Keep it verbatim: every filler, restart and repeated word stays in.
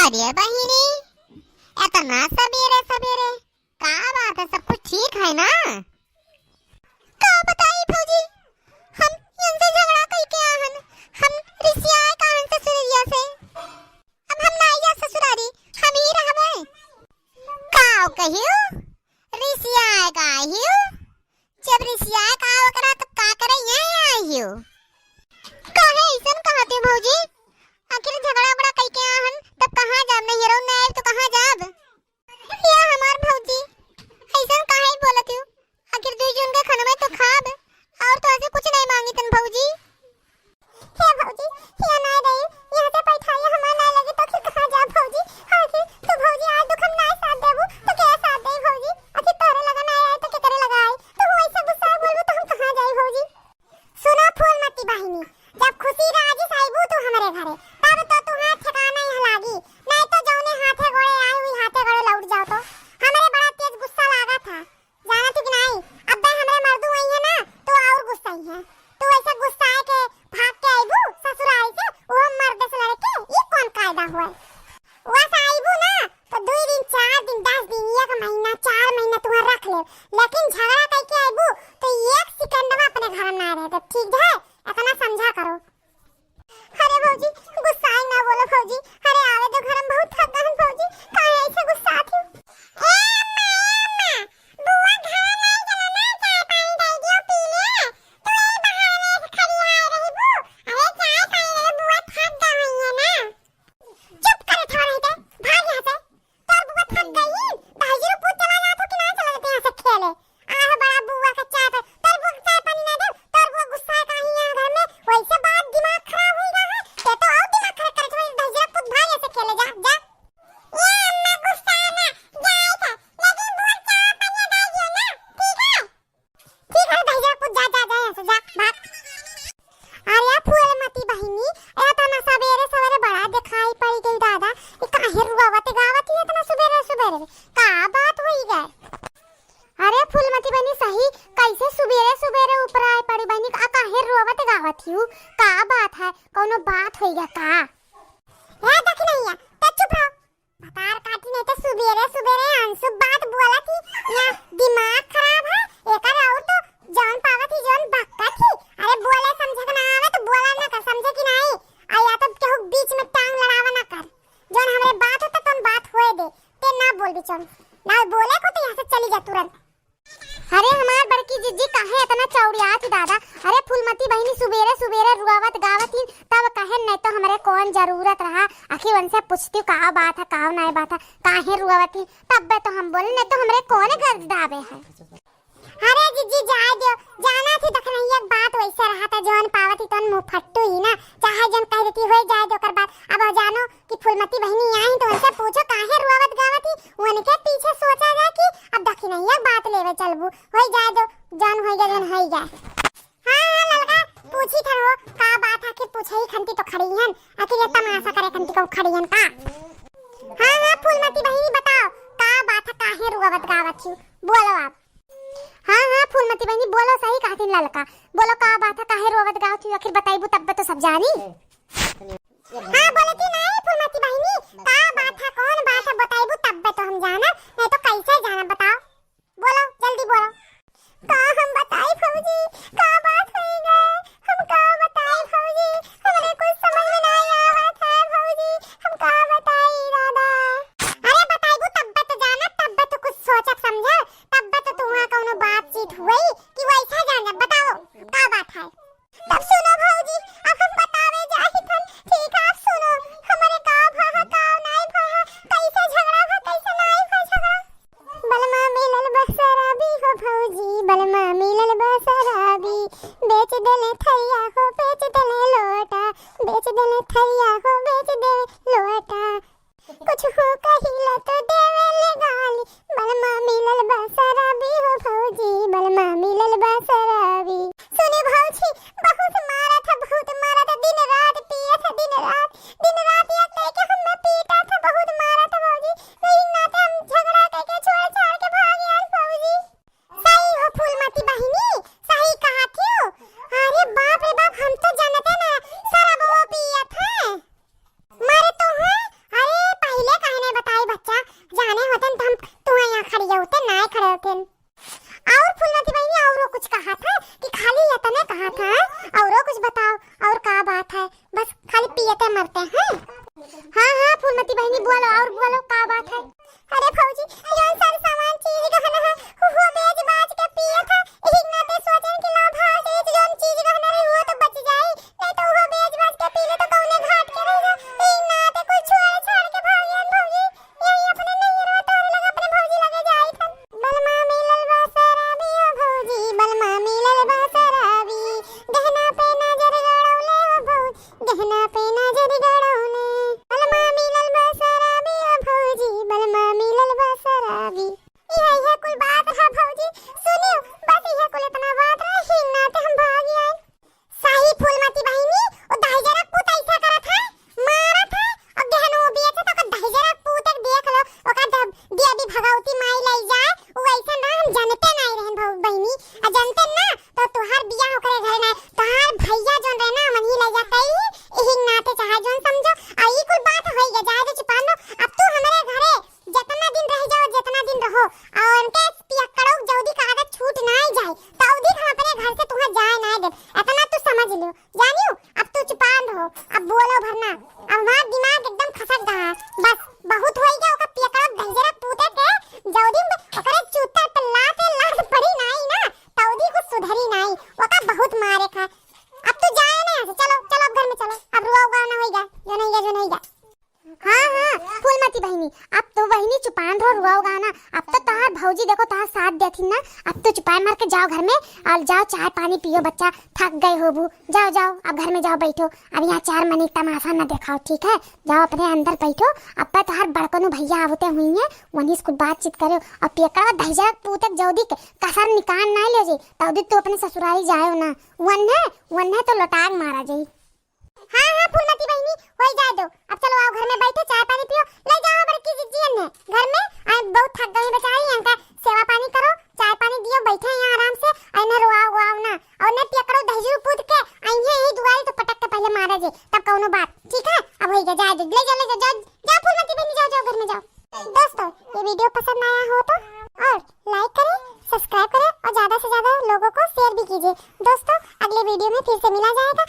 अरे बहिनी, एतना सबेरे सबेरे का बात है? सब कुछ ठीक है ना? का बताई भौजी, हम इनसे झगड़ा कइके आहन, हम रिसियाए का हन ससुरिया से। अब हम नाई जा ससुरारी, हम ही रहबे। का कहियो? रिसियाए का आहियो? जब रिसियाए का ओकरा, तब का करे यहाँ आहियो? काहे अइसन कहत हो भौजी? आखिर झगड़ा बड़ा कइके आहन, तब कहाँ जाब? नैहरो न आइब तो कहाँ जाब? या हमार भौजी, अइसन काहे बोलत हो? आखिर दुई जून के खनवे तो खाब, और तो ऐसे कुछ नहीं मांगी तन भौजी। हे भौजी, हिया ना रही, यहाँ से पैठाइया हमार ना लगे तो फिर कहाँ जा भौजी? आखिर तू भौजी आज दुख हम ना साथ देबू तो क्या साथ दे भौजी? आखिर तोरे लगा ना आए तो केकरे लगा आई? तू वैसे गुस्सा बोलबू तो हम कहाँ जाई भौजी? सुना फूलमती बहिनी, जब खुशी राजी से आइबू तू हमरे घरे, तब तो तुहार ठिकाना यहाँ लागी, नहीं तो जौने हाथे गोड़े आए हुई हाथे गोड़े लौट जाओ। तो हमरे बड़ा तेज गुस्सा लागा था, जाना थी कि नहीं? अब बे हमरे मर्दू आई है ना, तो और गुस्सा ही है। तू ऐसा गुस्सा है के भाग के आइबू ससुराल से, वो मर्द से लड़के, ये कौन कायदा हुआ? वस आइबू ना, तो दुई दिन, चार दिन, दस दिन, एक महीना, चार महीना तुहार रख ले, लेकिन झगड़ा कइके आइबू, तो एक सेकंड में अपने घर में ना रह दे, ठीक है? इतना समझा करो। अरे भौजी, गुस्सा ही ना बोलो भौजी, अरे आवे दो घर में, बहुत थक गहन भौजी, काहे ऐसे गुस्सा थी? ए अम्मा, ए अम्मा, बुआ घर नहीं चला ना, चाय पानी दे दियो, पी ले, तू यही बहाने से खड़ी आए रही बू, अरे चाय पानी दे दे, बुआ थक गई है ना। चुप करे थोड़ा रह के, भाग यहाँ से। तोर बुआ थक गई, दहिजरू पूत चला जात हो कि ना चला जाते यहाँ से खेले? आह बड़ा बुआ का चाय पर, तोर बुआ का चाय पानी ना दे, तोर बुआ गुस्सा का ही यहाँ घर में, वैसे बात दिमाग खराब होई रहा है, ते तो और दिमाग खराब करे थोड़ा, दहिजरू पूत भाग यहाँ से खेले, जा, जा। ये अम्मा गुस्सा ना, जाए थे, लेकिन बुआ चाय पानी दे दियो ना, ठीक है? ठीक है, दहिजरा पूत जा, जा, जा यहाँ से, जा, भाग। अरे फूलमती बहिनी, एतना सबेरे सबेरे बड़ा दिखाई पड़ी गई दादा, ये काहे रुआवत गावत ही इतना सुबेरे सुबेरे? का बात होई गए? अरे फूलमती बहिनी, सही कैसे सुबेरे सुबेरे ऊपर आए पड़ी बहिनी, का काहे रुआवत गावत ही? का बात है, कौनो बात होई गया का? ए दखिनैया, ते चुप रहो। भतार काटी नहीं तो सुबेरे सुबेरे अनसुभ बात बोलत ही, या दिमाग खराब है एकर। और तो जौन पावत ही जौन बकत ही, अरे बोले समझे के ना आवे तो बोला ना कर, समझे कि नहीं? आ या तो केहू बीच में टांग लड़ावा ना कर, जौन हमरे बात होता तौन बात होए दे, ते ना बोल बिचौन, ना बोले को तो यहाँ से चली जा तुरंत। अरे हमार बड़की जिज्जी काहे इतना चौड़ियात ही दादा? अरे फूलमती बहिनी सुबेरे सुबेरे रुआवत गावत ही, तब कहे नहीं तो हमरे कौन जरूरत रहा, आखिर उनसे पूछती का बात है का नहीं बात है, काहे रुआवत ही, तब तो हम बोले नहीं तो हमरे कौन गर्ज दावे है। अरे जिज्जी जाए दियो, जाना थी दखनैया के बात वैसे रहा था, जौन पावत ही तौन मुंह फट्टू ही ना, चाहे जौन कह देती हो जाए दो कर बात। अब जानो कि फूलमती बहिनी आई तो उनसे पूछो काहे रुआवत गावत ही, उनके पीछे सोचा जाए कि अब दखिनैया बात लेवे चलबू, होई जाए दो, जौन होई गए, जौन होई गए। हाँ, हाँ, ललका, पूछी थन हो, का बात है कि पूछे ही खंती तो खड़ी हन, आखिर ये तमाशा करे खंती को खड़ी हन का? हाँ, हाँ, फूलमती बहिनी बताओ, का बात है, काहे रुआवत गावत ही, बोलो आप। हाँ, हाँ, फूलमती बहिनी बोलो, सही कहतीन ललका, बोलो का बात है, काहे रोवत गावत ही, आखिर बताइबू तब तो सब जानी। हाँ, बोलती नहीं फूलमती बहिनी, का बात है, कौन बात है, बताइबू तब तो हम जाना, नहीं तो कैसे जाना, बताओ, बोलो, जल्दी बोलो। का हम बताई भौजी, का बात होई गए, हम का बताई भौजी, हमरे कुछ समझ में नहीं आवत है भौजी, हम का बताई दादा। अरे बताइबू तब तो जाना, तब तो कुछ सोचब समझब, तब तो तुहां कौनो बातचीत हुई कि वैसा जान जा, बताओ का बात है। तब सुनो भौजी, अब हम बतावे जाहित हन, ठीक है, अब सुनो। थे। और फूलमती बहिनी, औरो कुछ कहा था कि खाली यतने कहा था? औरो कुछ बताओ, और का बात है? बस खाली पियते मरते हैं। हाँ, हाँ, फूलमती बहिनी, बोलो, और बोलो, का बात है? अरे भौजी, जौन सारे सामान चीज गहना है, वो बेच बाच के पिए था। यही नाते सोचन कि ला भाग जाए, तो जौन चीज गहना रही, वो तो बच जाई, नहीं तो वो बेच बाच के पी ले, तो कौने घाट के रह जा। यही नाते कुल छोड़ छाड़ के भाग गए भौजी। यही अपने नैहरवा तोहरे लगे, अपने भौजी लगे जाई था। बलमा मिलल बा शराबी ओ भौजी, बलमा मिलल बा शराबी। गहना पे नजर गड़ौले ओ भौजी, गहना पे नजर गड़ौले। बलमा मिलल बा शराबी ओ भौजी, बलमा मिलल बा शराबी। इहे, इहे कुल बात रहा भौजी। सुनियो, बस इहे कुल इतना बात रहा, ही नाते हम भाग आए। साही फूलमती बहिनी, ओ दहिजरा पूत ऐसा करत है, मारत है, और गहनो बेचत, ओकर दहिजरा पूत एक देख लो, ओकर द-, देवी भगवती माई लई जाए, वो ऐसा ना हम जनते नहीं रहन भौ-, बहिनी, आ जनते ना, तो तुहार बियाह ओकरे घरे ना, तुहार भैया जोन रहे ना, वहीं लई जाते ही, यही नाते चाहे जोन समझो, आ ई कुल बात होई गया, जाए दो चुपान लो, अब तू हमारे घरे जितना दिन रह जाओ, जितना दिन रहो, और उनके पियक्कड़ों जल्दी का आदत छूट ना जाए, तौदी हम अपने घर से तुहां जाए ना देब, इतना तू समझ लियो, जानियो। अब तू चुपान रहो, अब बोलो भरना, अब हमार दिमाग एकदम खसक गया है। बस बहुत होई गया, ओकर पियक्कड़ों दहिजरा पूते के, जल्दी ओकरे चूतर पे लाते लात पड़ी नाई ना, तौदी कुछ सुधरी नाई, ओका बहुत मारे खा। अब तू जाए ना यहाँ से, चलो, चलो अब घर में चलो, अब रुआ उगा ना होई गया, जो नहीं गया, जो नहीं गया। हाँ, हाँ, फूलमती बहिनी, अब तो बहिनी चुपान रहो, रुआओ गा ना। अब तो तोहार भौजी देखो तोहार साथ देथिन ना, अब तो चुपान मार के जाओ घर में और जाओ चाय पानी पियो बच्चा, थक गए होबू। जाओ, जाओ, अब घर में जाओ बैठो, अब यहाँ चार मनी तमाशा न देखाओ, ठीक है? जाओ अपने अंदर बैठो, अब तोहार बड़कनू भैया आवते हुई हैं, वहीं से कुछ बातचीत करो। और पियक्कड़वा दहिजरा पूते जल्दी के कसर निकाल ना ले जी, तौदी तू अपने ससुरारी जाओ ना, वन्हे, वन्हे तो लौटाक मारा जाई। हाँ, हाँ, फूलमती बहिनी, होई जाए दो। अब चलो आओ घर में बैठो, चाय पानी पियो, ले जाओ बड़की जिज्जियन ने घर में। आई बहुत थक गई बेचारी, इनका सेवा पानी करो, चाय पानी दियो, बैठे यहाँ आराम से, और इन्हें रोआओ गोआओ ना, और इन्हें पियक्कड़ो दहिजरू पूत के, आई है यही दुआरे तो पटक के पहले मारा जे, तब कौनो बात, ठीक है? अब होई गया, जाए दो, ले जाओ, ले जाओ, जाओ, जाओ फूलमती बहिनी, जाओ, जाओ घर में जाओ। दोस्तों, ये वीडियो पसंद आया हो तो और लाइक करें, सब्सक्राइब करें और ज्यादा से ज्यादा लोगों को शेयर भी कीजिए। दोस्तों, अगले वीडियो में फिर से मिला जाएगा।